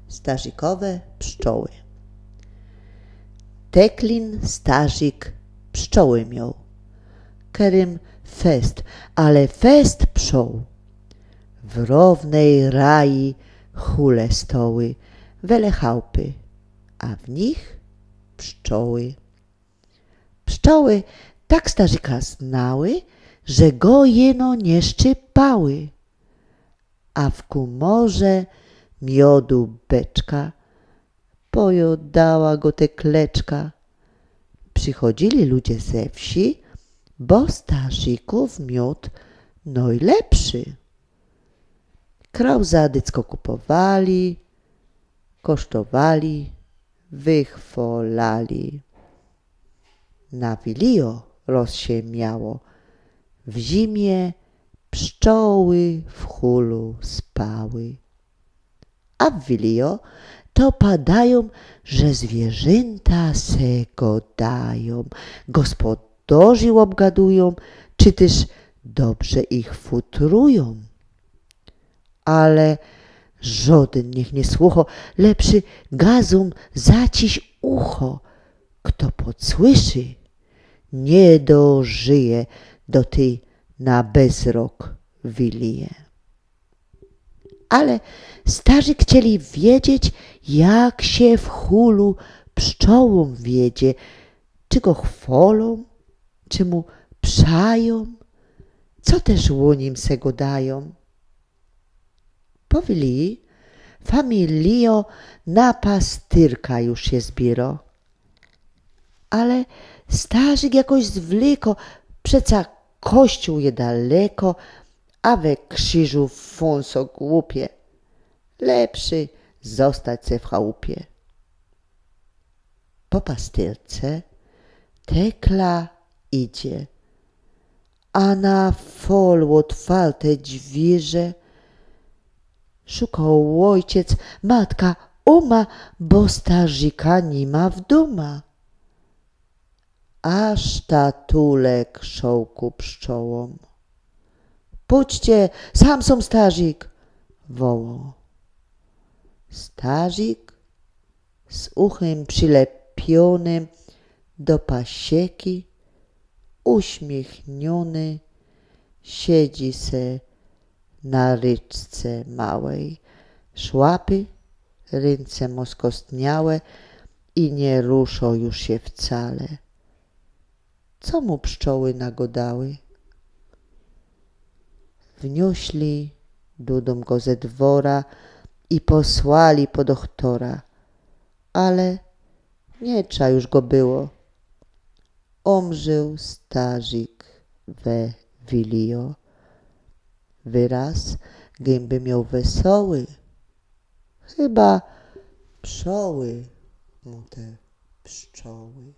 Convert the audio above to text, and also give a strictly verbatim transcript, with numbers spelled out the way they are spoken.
Starzikowe pszczoły. Teklin starzik pszczoły mioł, kerym fest, ale fest pszczōł. W rōwnej raji hule stoły, wele chałpy, a w nich pszczoły. Pszczoły tak starzika znały, że go jyno niy szczypały. A w kōmorze miodu beczka pojŏdała go tekleczka. Przichodzili ludzie ze wsi, bo starzikōw miōd nojlepszy. Krōw za dycko kupowali, kosztowali, wychwolali. Na Wilijo roz sie miało, w zimie pszczoły w hulu spały. A w Wilijo to padajōm, że zwierzynta se godajōm, gospodorzi ôbgadujōm, czy tyż dobrze ich futrujōm. Ale żodyn niych niy słucho, lepszy gazōm zaciś ucho. Kto podsłyszy, niy dożyje do tyj na bezrok Wilije. Ale starzik chcieli wiedzieć, jak sie w hulu pszczołōm wiedzie, czy go chwolōm, czy mu przajōm, co tyż ô nim se godajōm. Po Wiliji familijo na pastyrka już sie zbiero. Ale starzik jakoś zwliko, przeca kościōł je daleko, a we krziżu fōnso głupie. Lepszy zostać se w chałupie. Po pastyrce tekla idzie, a na fol ôtwarte dźwierze. Szuko ôjciec, matka, uma, bo starzika niy ma w dōma. A sztatulek szołku pszczołōm: „Puśćcie, sam sōm starzik”, woło. Starzik z uchym przilepionym do pasieki, uśmiechniōny, siedzi se na ryczce małej. Szłapy, rynce mō skostniałe i niy ruszo już sie wcale. Co mu pszczoły nagodały? Wniośli dodōm go ze dwora i posłali po dochtora, ale niy trza już go było. Umrził starzik we Wilio. Wyraz gymby mioł wesoły, chyba pszczoły mu te pszczoły.